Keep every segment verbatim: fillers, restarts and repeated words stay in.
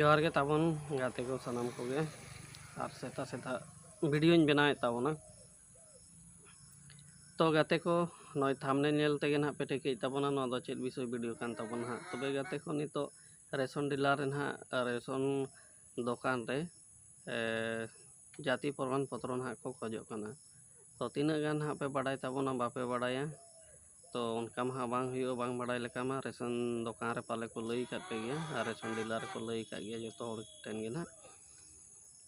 ᱡᱚᱦᱟᱨ ᱜᱮ ᱛᱟᱵᱚᱱ ᱜᱟᱛᱮ ᱠᱚ ᱥᱟᱱᱟᱢ ᱠᱚᱜᱮ, ᱟᱨ ᱥᱮᱛᱟᱜ ᱥᱮᱛᱟᱜ ᱵᱷᱤᱰᱤᱭᱳᱧ ᱵᱮᱱᱟᱣᱮᱫ ᱛᱟᱵᱚᱱᱟ᱾ ᱛᱚ ᱜᱟᱛᱮ ᱠᱚ, ᱱᱚᱜᱼᱚᱭ ᱛᱷᱟᱢᱵᱱᱮᱞ ᱧᱮᱞ ᱛᱮᱜᱮ ᱱᱟᱦᱟᱜ ᱯᱮ ᱴᱷᱤᱠᱟᱹᱭᱮᱫ ᱛᱟᱵᱚᱱᱟ ᱱᱚᱣᱟ ᱫᱚ ᱪᱮᱫ ᱵᱤᱥᱚᱭ ᱵᱷᱤᱰᱤᱭᱳ ᱠᱟᱱ ᱛᱟᱵᱚᱱᱟ ᱦᱟᱸᱜ᱾ ᱛᱚᱵᱮ ᱜᱟᱛᱮ ᱠᱚ, ᱱᱤᱛᱚᱜ ᱨᱮᱥᱚᱱ ᱰᱤᱞᱟᱨ ᱨᱮ ᱱᱟᱦᱟᱜ, ᱨᱮᱥᱚᱱ ᱫᱚᱠᱟᱱ ᱨᱮ, ᱮ, ᱡᱟᱹᱛᱤ ᱯᱨᱚᱢᱟᱱ ᱯᱚᱛᱨᱚ ᱱᱟᱦᱟᱜ ᱠᱚ ᱠᱷᱚᱡᱚᱜ ᱠᱟᱱᱟ᱾ ᱛᱚ ᱛᱤᱱᱟᱹᱜ ᱜᱟᱱ ᱦᱟᱸᱜ ᱯᱮ ᱵᱟᱰᱟᱭ ᱛᱟᱵᱚᱱᱟ, ᱵᱟᱯᱮ ᱵᱟᱰᱟᱭᱟ? ᱛᱚ ᱚᱱᱠᱟ ᱢᱟ ᱦᱟᱸᱜ ᱵᱟᱝ ᱦᱩᱭᱩᱜᱼᱟ, ᱵᱟᱝ ᱵᱟᱰᱟᱭ ᱞᱮᱠᱟ ᱢᱟ ᱨᱮᱥᱚᱱ ᱫᱚᱠᱟᱱ ᱨᱮ ᱯᱟᱞᱮ ᱠᱚ ᱞᱟᱹᱭ ᱟᱠᱟᱫ ᱯᱮ ᱜᱮᱭᱟ, ᱟᱨ ᱨᱮᱥᱚᱱ ᱰᱤᱞᱟᱨ ᱨᱮᱠᱚ ᱞᱟᱹᱭ ᱟᱠᱟᱫ ᱜᱮᱭᱟ ᱡᱚᱛᱚ ᱦᱚᱲ ᱴᱷᱮᱱ ᱜᱮ ᱱᱟᱦᱟᱜ,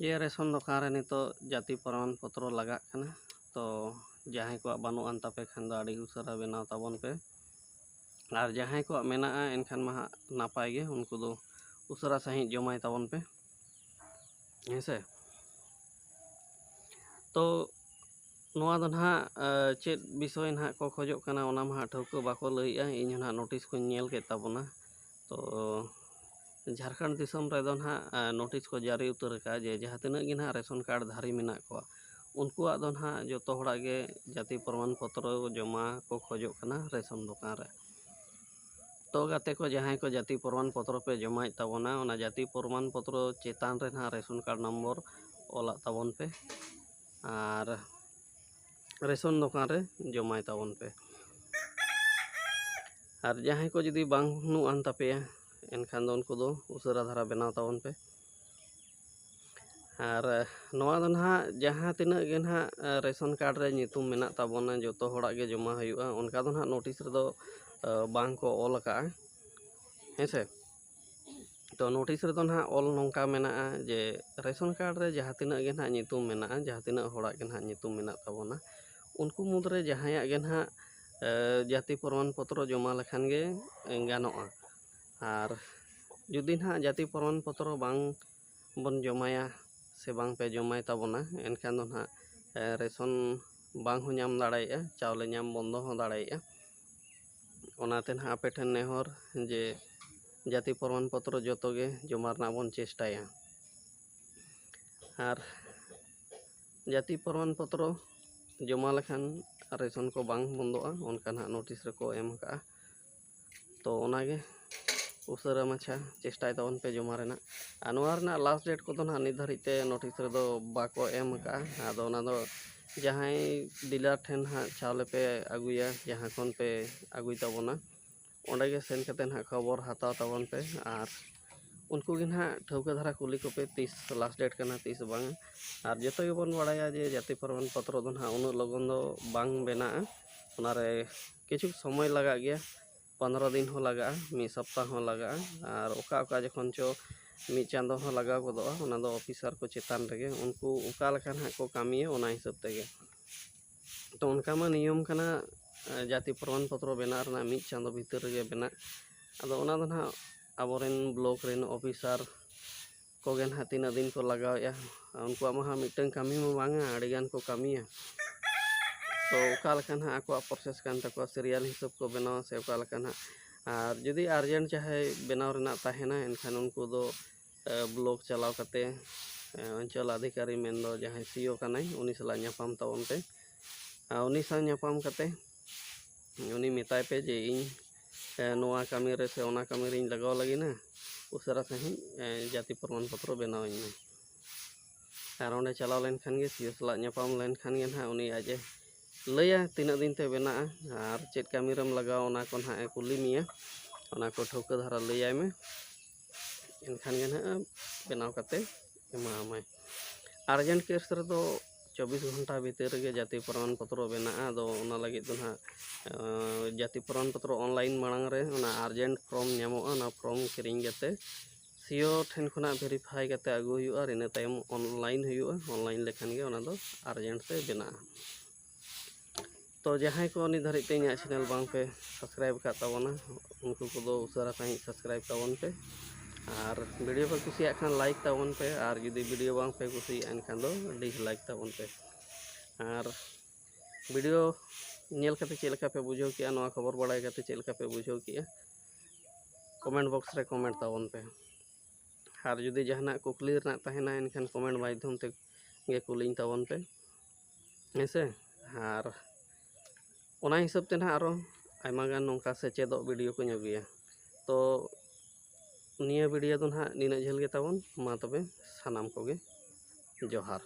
ᱡᱮ ᱨᱮᱥᱚᱱ ᱫᱚᱠᱟᱱ ᱨᱮ ᱱᱤᱛᱚᱜ ᱡᱟᱹᱛᱤ ᱯᱨᱚᱢᱟᱱ ᱯᱚᱛᱨᱚ ᱞᱟᱜᱟᱜ ᱠᱟᱱᱟ᱾ ᱛᱚ ᱡᱟᱦᱟᱸᱭ ᱠᱚᱣᱟᱜ ᱵᱟᱹᱱᱩᱜ ᱟᱱ ᱛᱟᱯᱮ ᱠᱷᱟᱱ ᱫᱚ ᱟᱹᱰᱤ ᱩᱥᱟᱹᱨᱟ ᱵᱮᱱᱟᱣ ᱛᱟᱵᱚᱱ ᱯᱮ, ᱟᱨ ᱡᱟᱦᱟᱸᱭ ᱠᱚᱣᱟᱜ ᱢᱮᱱᱟᱜᱼᱟ ᱮᱱᱠᱷᱟᱱ ᱢᱟ ᱦᱟᱸᱜ ᱱᱟᱯᱟᱭ ᱜᱮ, ᱩᱱᱠᱩ ᱫᱚ ᱩᱥᱟᱹᱨᱟ ᱥᱟᱺᱦᱤᱡ ᱡᱚᱢᱟᱭ ᱛᱟᱵᱚᱱ ᱯᱮ, ᱦᱮᱸ ᱥᱮ᱾ ᱛᱚ ᱱᱚᱣᱟ ᱫᱚ ᱱᱟᱦᱟᱜ, ᱮ, ᱪᱮᱫ ᱵᱤᱥᱚᱭ ᱱᱟᱦᱟᱜ ᱠᱚ ᱠᱷᱚᱡᱚᱜ ᱠᱟᱱᱟ, ᱚᱱᱟ ᱢᱟ ᱦᱟᱸᱜ ᱴᱷᱟᱹᱣᱠᱟᱹ ᱵᱟᱠᱚ ᱞᱟᱹᱭᱮᱜᱼᱟ᱾ ᱤᱧ ᱦᱚᱸ ᱱᱟᱦᱟᱜ ᱱᱳᱴᱤᱥ ᱠᱚᱧ ᱧᱮᱞ ᱠᱮᱫ ᱛᱟᱵᱚᱱᱟ᱾ ᱛᱚ ᱡᱷᱟᱲᱠᱷᱚᱸᱰ ᱫᱤᱥᱚᱢ ᱨᱮᱫᱚ ᱱᱟᱦᱟᱜ, ᱮ, ᱱᱳᱴᱤᱥ ᱠᱚ ᱡᱟᱹᱨᱤ ᱩᱛᱟᱹᱨ ᱟᱠᱟᱫᱼᱟ ᱡᱮ ᱡᱟᱦᱟᱸ ᱛᱤᱱᱟᱹᱜ ᱜᱮ ᱱᱟᱦᱟᱜ ᱨᱮᱥᱚᱱ ᱠᱟᱨᱰ ᱫᱷᱟᱨᱤ ᱢᱮᱱᱟᱜ ᱠᱚᱣᱟ, ᱩᱱᱠᱩᱣᱟᱜ ᱫᱚ ᱱᱟᱦᱟᱜ ᱡᱚᱛᱚ ᱦᱚᱲᱟᱜ ᱜᱮ ᱡᱟᱹᱛᱤ ᱯᱨᱚᱢᱟᱱ ᱯᱚᱛᱨᱚ ᱡᱚᱢᱟ ᱠᱚ ᱠᱷᱚᱡᱚᱜ ᱠᱟᱱᱟ ᱨᱮᱥᱚᱱ ᱫᱚᱠᱟᱱ ᱨᱮ᱾ ᱛᱚ ᱜᱟᱛᱮ ᱠᱚ, ᱡᱟᱦᱟᱸᱭ ᱠᱚ ᱡᱟᱹᱛᱤ ᱯᱨᱚᱢᱟᱱ ᱯᱚᱛᱨᱚ ᱯᱮ ᱡᱚᱢᱟᱭᱮᱫ ᱛᱟᱵᱚᱱᱟ, ᱚᱱᱟ ᱡᱟᱹᱛᱤ ᱯᱨᱚᱢᱟᱱ ᱯᱚᱛᱨᱚ ᱪᱮᱛᱟᱱ ᱨᱮ ᱱᱟᱦᱟᱜ ᱨᱮᱥᱚᱱ ᱠᱟᱨᱰ ᱱᱚᱢᱵᱚᱨ ᱚᱞᱟᱜ ᱛᱟᱵᱚᱱ ᱯᱮ, ᱟᱨ ᱨᱮᱥᱚᱱ ᱫᱚᱠᱟᱱ ᱨᱮ ᱡᱚᱢᱟᱭ ᱛᱟᱵᱚᱱ ᱯᱮ᱾ ᱟᱨ ᱡᱟᱦᱟᱸᱭ ᱠᱚ ᱡᱩᱫᱤ ᱵᱟᱝ ᱵᱟᱹᱱᱩᱜ ᱟᱱ ᱛᱟᱯᱮᱭᱟ, ᱮᱱᱠᱷᱟᱱ ᱫᱚ ᱩᱱᱠᱩ ᱫᱚ ᱩᱥᱟᱹᱨᱟ ᱫᱷᱟᱨᱟ ᱵᱮᱱᱟᱣ ᱛᱟᱵᱚᱱ ᱯᱮ᱾ ᱟᱨ, ᱮ, ᱱᱚᱣᱟ ᱫᱚ ᱱᱟᱦᱟᱜ ᱡᱟᱦᱟᱸ ᱛᱤᱱᱟᱹᱜ ᱜᱮ ᱱᱟᱦᱟᱜ, ᱮ, ᱨᱮᱥᱚᱱ ᱠᱟᱨᱰ ᱨᱮ ᱧᱩᱛᱩᱢ ᱢᱮᱱᱟᱜ ᱛᱟᱵᱚᱱᱟ, ᱡᱚᱛᱚ ᱦᱚᱲᱟᱜ ᱜᱮ ᱡᱚᱢᱟ ᱦᱩᱭᱩᱜᱼᱟ, ᱚᱱᱠᱟ ᱫᱚ ᱱᱟᱦᱟᱜ ᱱᱳᱴᱤᱥ ᱨᱮᱫᱚ, ᱮ, ᱵᱟᱝ ᱠᱚ ᱚᱞ ᱟᱠᱟᱜᱼᱟ, ᱦᱮᱸ ᱥᱮ᱾ ᱛᱚ ᱱᱳᱴᱤᱥ ᱨᱮᱫᱚ ᱱᱟᱦᱟᱜ ᱚᱞ ᱱᱚᱝᱠᱟ ᱢᱮᱱᱟᱜᱼᱟ ᱡᱮ ᱨᱮᱥᱚᱱ ᱠᱟᱨᱰ ᱨᱮ ᱡᱟᱦᱟᱸ ᱛᱤᱱᱟᱹᱜ ᱜᱮ ᱱᱟᱦᱟᱜ ᱧᱩᱛᱩᱢ ᱢᱮᱱᱟᱜᱼᱟ, ᱡᱟᱦᱟᱸ ᱛᱤᱱᱟᱹᱜ ᱦᱚᱲᱟᱜ ᱜᱮ ᱱᱟᱦᱟᱜ ᱧᱩᱛᱩᱢ ᱢᱮᱱᱟᱜ ᱛᱟᱵᱚᱱᱟ, ᱩᱱᱠᱩ ᱢᱩᱫᱽᱨᱮ ᱡᱟᱦᱟᱸᱭᱟᱜ ᱜᱮ ᱱᱟᱦᱟᱜ, ᱮ, ᱡᱟᱹᱛᱤ ᱯᱨᱚᱢᱟᱱ ᱯᱚᱛᱨᱚ ᱡᱚᱢᱟ ᱞᱮᱠᱷᱟᱱ ᱜᱮ, ᱮ, ᱜᱟᱱᱚᱜᱼᱟ᱾ ᱟᱨ ᱡᱩᱫᱤ ᱱᱟᱦᱟᱜ ᱡᱟᱹᱛᱤ ᱯᱨᱚᱢᱟᱱ ᱯᱚᱛᱨᱚ ᱵᱟᱝ ᱵᱚᱱ ᱡᱚᱢᱟᱭᱟ ᱥᱮ ᱵᱟᱝ ᱯᱮ ᱡᱚᱢᱟᱭ ᱛᱟᱵᱚᱱᱟ, ᱮᱱᱠᱷᱟᱱ ᱫᱚ ᱱᱟᱦᱟᱜ, ᱮ, ᱨᱮᱥᱚᱱ ᱵᱟᱝ ᱦᱚᱸ ᱧᱟᱢ ᱫᱟᱲᱮᱭᱟᱜᱼᱟ, ᱪᱟᱣᱞᱮ ᱧᱟᱢ ᱵᱚᱱᱫᱚ ᱦᱚᱸ ᱫᱟᱲᱮᱭᱟᱜᱼᱟ᱾ ᱚᱱᱟᱛᱮ ᱱᱟᱦᱟᱜ ᱟᱯᱮ ᱴᱷᱮᱱ ᱱᱮᱦᱚᱨ ᱡᱮ ᱡᱟᱹᱛᱤ ᱯᱨᱚᱢᱟᱱ ᱯᱚᱛᱨᱚ ᱡᱚᱛᱚ ᱜᱮ ᱡᱚᱢᱟ ᱨᱮᱱᱟᱜ ᱵᱚᱱ ᱪᱮᱥᱴᱟᱭᱟ᱾ ᱟᱨ ᱡᱟᱹᱛᱤ ᱯᱨᱚᱢᱟᱱ ᱯᱚᱛᱨᱚ ᱡᱚᱢᱟ ᱞᱮᱠᱷᱟᱱ ᱨᱮᱥᱚᱱ ᱠᱚ ᱵᱟᱝ ᱵᱚᱱᱫᱚᱜᱼᱟ, ᱚᱱᱠᱟ ᱱᱟᱦᱟᱜ ᱱᱳᱴᱤᱥ ᱨᱮᱠᱚ ᱮᱢ ᱟᱠᱟᱜᱼᱟ᱾ ᱛᱚ ᱚᱱᱟᱜᱮ ᱩᱥᱟᱹᱨᱟ ᱢᱟᱪᱷᱟ ᱪᱮᱥᱴᱟᱭ ᱛᱟᱵᱚᱱ ᱯᱮ ᱡᱚᱢᱟ ᱨᱮᱱᱟᱜ᱾ ᱟᱨ ᱱᱚᱣᱟ ᱨᱮᱱᱟᱜ ᱞᱟᱥᱴ ᱰᱮᱴ ᱠᱚᱫᱚ ᱱᱟᱦᱟᱜ ᱱᱤᱛ ᱫᱷᱟᱹᱨᱤᱡ ᱛᱮ ᱱᱳᱴᱤᱥ ᱨᱮᱫᱚ ᱵᱟᱠᱚ ᱮᱢ ᱟᱠᱟᱫᱼᱟ᱾ ᱟᱫᱚ ᱚᱱᱟ ᱫᱚ ᱡᱟᱦᱟᱸᱭ ᱰᱤᱞᱟᱨ ᱴᱷᱮᱱ ᱦᱟᱸᱜ ᱪᱟᱣᱞᱮ ᱯᱮ ᱟᱹᱜᱩᱭᱟ, ᱡᱟᱦᱟᱸ ᱠᱷᱚᱱ ᱯᱮ ᱟᱹᱜᱩᱭ ᱛᱟᱵᱚᱱᱟ, ᱚᱸᱰᱮ ᱜᱮ ᱥᱮᱱ ᱠᱟᱛᱮ ᱱᱟᱦᱟᱜ ᱠᱷᱚᱵᱚᱨ ᱦᱟᱛᱟᱣ ᱛᱟᱵᱚᱱ ᱯᱮ᱾ ᱟᱨ ᱩᱱᱠᱩ ᱜᱮ ᱱᱟᱦᱟᱜ ᱴᱷᱟᱹᱣᱠᱟᱹ ᱫᱷᱟᱨᱟ ᱠᱩᱞᱤ ᱠᱚᱯᱮ ᱛᱤᱥ ᱞᱟᱥᱴ ᱰᱮᱴ ᱠᱟᱱᱟ, ᱛᱤᱥ ᱵᱟᱝᱟ᱾ ᱟᱨ ᱡᱚᱛᱚ ᱜᱮᱵᱚᱱ ᱵᱟᱲᱟᱭᱟ ᱡᱮ ᱡᱟᱹᱛᱤ ᱯᱨᱚᱢᱟᱱ ᱯᱚᱛᱨᱚ ᱫᱚ ᱱᱟᱦᱟᱜ ᱩᱱᱟᱹᱜ ᱞᱚᱜᱚᱱ ᱫᱚ ᱵᱟᱝ ᱵᱮᱱᱟᱜᱼᱟ, ᱚᱱᱟᱨᱮ ᱠᱤᱪᱷᱩ ᱥᱚᱢᱚᱭ ᱞᱟᱜᱟᱜ ᱜᱮᱭᱟ, ᱯᱚᱱᱨᱚ ᱫᱤᱱ ᱦᱚᱸ ᱞᱟᱜᱟᱜᱼᱟ, ᱢᱤᱫ ᱥᱚᱯᱛᱟᱦ ᱦᱚᱸ ᱞᱟᱜᱟᱜᱼᱟ᱾ ᱟᱨ ᱚᱠᱟ ᱚᱠᱟ ᱡᱚᱠᱷᱚᱱ ᱪᱚ ᱢᱤᱫ ᱪᱟᱸᱫᱚ ᱦᱚᱸ ᱞᱟᱜᱟᱣ ᱜᱚᱫᱚᱜᱼᱟ, ᱚᱱᱟ ᱫᱚ ᱚᱯᱷᱤᱥᱟᱨ ᱠᱚ ᱪᱮᱛᱟᱱ ᱨᱮᱜᱮ, ᱩᱱᱠᱩ ᱚᱠᱟ ᱞᱮᱠᱟ ᱱᱟᱦᱟᱜ ᱠᱚ ᱠᱟᱹᱢᱤᱭᱟ ᱚᱱᱟ ᱦᱤᱥᱟᱹᱵ ᱛᱮᱜᱮ᱾ ᱛᱚ ᱚᱱᱠᱟ ᱢᱟ ᱱᱤᱭᱚᱢ ᱠᱟᱱᱟ, ᱮ, ᱡᱟᱹᱛᱤ ᱯᱨᱚᱢᱟᱱ ᱯᱚᱛᱨᱚ ᱵᱮᱱᱟᱣ ᱨᱮᱱᱟᱜ ᱢᱤᱫ ᱪᱟᱸᱫᱚ ᱵᱷᱤᱛᱤᱨ ᱨᱮᱜᱮ ᱵᱮᱱᱟᱜ᱾ ᱟᱫᱚ ᱚᱱᱟ ᱫᱚ ᱱᱟᱦᱟᱜ ᱟᱵᱚᱨᱮᱱ ᱵᱞᱚᱠ ᱨᱮᱱ ᱚᱯᱷᱤᱥᱟᱨ ᱠᱚᱜᱮ ᱱᱟᱦᱟᱜ ᱛᱤᱱᱟᱹᱜ ᱫᱤᱱ ᱠᱚ ᱞᱟᱜᱟᱣᱮᱫᱼᱟ, ᱩᱱᱠᱩᱣᱟᱜ ᱢᱟ ᱦᱟᱸᱜ ᱢᱤᱫᱴᱟᱝ ᱠᱟᱹᱢᱤ ᱢᱟ ᱵᱟᱝᱟ, ᱟᱹᱰᱤᱜᱟᱱ ᱠᱚ ᱠᱟᱹᱢᱤᱭᱟ᱾ ᱛᱚ ᱚᱠᱟ ᱞᱮᱠᱟ ᱱᱟᱦᱟᱜ ᱟᱠᱚᱣᱟᱜ ᱯᱨᱚᱥᱮᱥ ᱠᱟᱱ ᱛᱟᱠᱚᱣᱟ, ᱥᱤᱨᱤᱭᱟᱞ ᱦᱤᱥᱟᱹᱵ ᱠᱚ ᱵᱮᱱᱟᱣᱟ ᱥᱮ ᱚᱠᱟ ᱞᱮᱠᱟ ᱱᱟᱦᱟᱜ᱾ ᱟᱨ ᱡᱩᱫᱤ ᱟᱨᱡᱮᱱᱴ ᱡᱟᱦᱟᱸᱭ ᱵᱮᱱᱟᱣ ᱨᱮᱱᱟᱜ ᱛᱟᱦᱮᱱᱟ, ᱮᱱᱠᱷᱟᱱ ᱩᱱᱠᱩ ᱫᱚ ᱮ, ᱵᱞᱚᱠ ᱪᱟᱞᱟᱣ ᱠᱟᱛᱮ, ᱮ, ᱚᱧᱪᱚᱞ ᱚᱫᱷᱤᱠᱟᱨᱤ ᱢᱮᱱᱫᱚ ᱡᱟᱦᱟᱸᱭ ᱥᱤᱭᱳ ᱠᱟᱱᱟᱭ, ᱩᱱᱤ ᱥᱟᱞᱟᱜ ᱧᱟᱯᱟᱢ ᱛᱟᱵᱚᱱ ᱯᱮ᱾ ᱟᱨ ᱩᱱᱤ ᱥᱟᱶ ᱧᱟᱯᱟᱢ ᱠᱟᱛᱮ ᱩᱱᱤ ᱢᱮᱛᱟᱭ ᱯᱮ ᱡᱮ ᱤᱧ, ᱮ, ᱱᱚᱣᱟ ᱠᱟᱹᱢᱤ ᱨᱮ ᱥᱮ ᱚᱱᱟ ᱠᱟᱹᱢᱤ ᱨᱤᱧ ᱞᱟᱜᱟᱣ ᱞᱟᱹᱜᱤᱫ ᱱᱟ, ᱩᱥᱟᱹᱨᱟ ᱥᱟᱺᱦᱤᱡ, ᱮ, ᱡᱟᱹᱛᱤ ᱯᱨᱚᱢᱟᱱ ᱯᱚᱛᱨᱚ ᱵᱮᱱᱟᱣ ᱟᱹᱧ ᱢᱮ᱾ ᱟᱨ ᱚᱸᱰᱮ ᱪᱟᱞᱟᱣ ᱞᱮᱱᱠᱷᱟᱱ ᱜᱮ, ᱥᱤᱭᱳ ᱥᱟᱞᱟᱜ ᱧᱟᱯᱟᱢ ᱞᱮᱱᱠᱷᱟᱱ ᱜᱮ ᱱᱟᱦᱟᱜ ᱩᱱᱤ ᱟᱡ ᱮ ᱞᱟᱹᱭᱟ ᱛᱤᱱᱟᱹᱜ ᱫᱤᱱ ᱛᱮ ᱵᱮᱱᱟᱜᱼᱟ ᱟᱨ ᱪᱮᱫ ᱠᱟᱹᱢᱤ ᱨᱮᱢ ᱞᱟᱜᱟᱣᱟ, ᱚᱱᱟ ᱠᱚ ᱱᱟᱦᱟᱜ ᱮ ᱠᱩᱞᱤ ᱢᱮᱭᱟ, ᱚᱱᱟ ᱠᱚ ᱴᱷᱟᱹᱣᱠᱟᱹ ᱫᱷᱟᱨᱟ ᱞᱟᱹᱭᱟᱭ ᱢᱮ, ᱮᱱᱠᱷᱟᱱ ᱜᱮ ᱱᱟᱦᱟᱜ ᱵᱮᱱᱟᱣ ᱠᱟᱛᱮ ᱮᱢᱟᱢᱟᱭ᱾ ᱟᱨᱡᱮᱱᱴ ᱠᱮᱥ ᱨᱮᱫᱚ ᱪᱚᱵᱵᱤᱥ ᱜᱷᱚᱱᱴᱟ ᱵᱷᱤᱛᱤᱨ ᱨᱮᱜᱮ ᱡᱟᱹᱛᱤ ᱯᱨᱚᱢᱟᱱ ᱯᱚᱛᱨᱚ ᱵᱮᱱᱟᱜᱼᱟ᱾ ᱟᱫᱚ ᱚᱱᱟ ᱞᱟᱹᱜᱤᱫ ᱫᱚ ᱱᱟᱦᱟᱜ, ᱮᱸ, ᱡᱟᱹᱛᱤ ᱯᱨᱚᱢᱟᱱ ᱯᱚᱛᱨᱚ ᱚᱱᱞᱟᱭᱤᱱ ᱢᱟᱲᱟᱝ ᱨᱮ ᱚᱱᱟ ᱟᱨᱡᱮᱱᱴ ᱯᱷᱨᱚᱢ ᱧᱟᱢᱚᱜᱼᱟ, ᱚᱱᱟ ᱯᱷᱨᱚᱢ ᱠᱤᱨᱤᱧ ᱠᱟᱛᱮ ᱥᱤᱭᱳ ᱴᱷᱮᱱ ᱠᱷᱚᱱᱟᱜ ᱵᱷᱮᱨᱤᱯᱷᱟᱭ ᱠᱟᱛᱮ ᱟᱹᱜᱩ ᱦᱩᱭᱩᱜᱼᱟ, ᱟᱨ ᱤᱱᱟᱹ ᱛᱟᱭᱚᱢ ᱚᱱᱞᱟᱭᱤᱱ ᱦᱩᱭᱩᱜᱼᱟ᱾ ᱚᱱᱞᱟᱭᱤᱱ ᱞᱮᱠᱷᱟᱱ ᱜᱮ ᱚᱱᱟ ᱫᱚ ᱟᱨᱡᱮᱱᱴ ᱛᱮ ᱵᱮᱱᱟᱜᱼᱟ᱾ ᱛᱚ ᱡᱟᱦᱟᱸᱭ ᱠᱚ ᱱᱤᱛ ᱫᱷᱟᱹᱨᱤᱡ ᱛᱮ ᱤᱧᱟᱹᱜ ᱪᱮᱱᱮᱞ ᱵᱟᱝ ᱯᱮ ᱥᱟᱵᱥᱠᱨᱟᱭᱤᱵ ᱟᱠᱟᱫ ᱛᱟᱵᱚᱱᱟ, ᱩᱱᱠᱩ ᱠᱚᱫᱚ ᱩᱥᱟᱹᱨᱟ ᱥᱟᱺᱦᱤᱡ ᱥᱟᱵᱥᱠᱨᱟᱭᱤᱵ ᱛᱟᱵᱚᱱ ᱯᱮ᱾ ᱟᱨ ᱵᱷᱤᱰᱤᱭᱳ ᱯᱮ ᱠᱩᱥᱤᱭᱟᱜ ᱠᱷᱟᱱ ᱞᱟᱭᱤᱠ ᱛᱟᱵᱚᱱ ᱯᱮ, ᱟᱨ ᱡᱩᱫᱤ ᱵᱷᱤᱰᱤᱭᱳ ᱵᱟᱝ ᱯᱮ ᱠᱩᱥᱤᱭᱟᱜᱼᱟ ᱮᱱᱠᱷᱟᱱ ᱫᱚ ᱰᱤᱥᱞᱟᱭᱤᱠ ᱛᱟᱵᱚᱱ ᱯᱮ᱾ ᱟᱨ ᱵᱷᱤᱰᱤᱭᱳ ᱧᱮᱞ ᱠᱟᱛᱮ ᱪᱮᱫ ᱞᱮᱠᱟ ᱯᱮ ᱵᱩᱡᱷᱟᱹᱣ ᱠᱮᱜᱼᱟ, ᱱᱚᱣᱟ ᱠᱷᱚᱵᱚᱨ ᱵᱟᱲᱟᱭ ᱠᱟᱛᱮ ᱪᱮᱫ ᱞᱮᱠᱟ ᱯᱮ ᱵᱩᱡᱷᱟᱹᱣ ᱠᱮᱜᱼᱟ, ᱠᱚᱢᱮᱱᱴ ᱵᱚᱠᱥ ᱨᱮ ᱠᱚᱢᱮᱱᱴ ᱛᱟᱵᱚᱱ ᱯᱮ᱾ ᱟᱨ ᱡᱩᱫᱤ ᱡᱟᱦᱟᱱᱟᱜ ᱠᱩᱠᱞᱤ ᱨᱮᱱᱟᱜ ᱛᱟᱦᱮᱱᱟ ᱮᱱᱠᱷᱟᱱ ᱠᱚᱢᱮᱱᱴ ᱢᱟᱫᱽᱫᱷᱚᱢ ᱛᱮ ᱜᱮ ᱠᱩᱞᱤᱧ ᱛᱟᱵᱚᱱ ᱯᱮ, ᱦᱮᱸ ᱥᱮ᱾ ᱟᱨ ᱚᱱᱟ ᱦᱤᱥᱟᱹᱵ ᱛᱮ ᱱᱟᱦᱟᱜ ᱟᱨᱚ ᱟᱭᱢᱟ ᱜᱟᱱ ᱱᱚᱝᱠᱟ ᱥᱮᱪᱮᱫᱚᱜ ᱵᱷᱤᱰᱤᱭᱳ ᱠᱚᱧ ᱟᱹᱜᱩᱭᱟ᱾ ᱛᱚ ᱱᱤᱭᱟᱹ ᱵᱷᱤᱰᱤᱭᱳ ᱫᱚ ᱱᱟᱦᱟᱜ ᱱᱤᱱᱟᱹᱜ ᱡᱷᱟᱹᱞ ᱜᱮ ᱛᱟᱵᱚᱱ᱾ ᱢᱟ ᱛᱚᱵᱮ ᱥᱟᱱᱟᱢ ᱠᱚᱜᱮ ᱡᱚᱦᱟᱨ᱾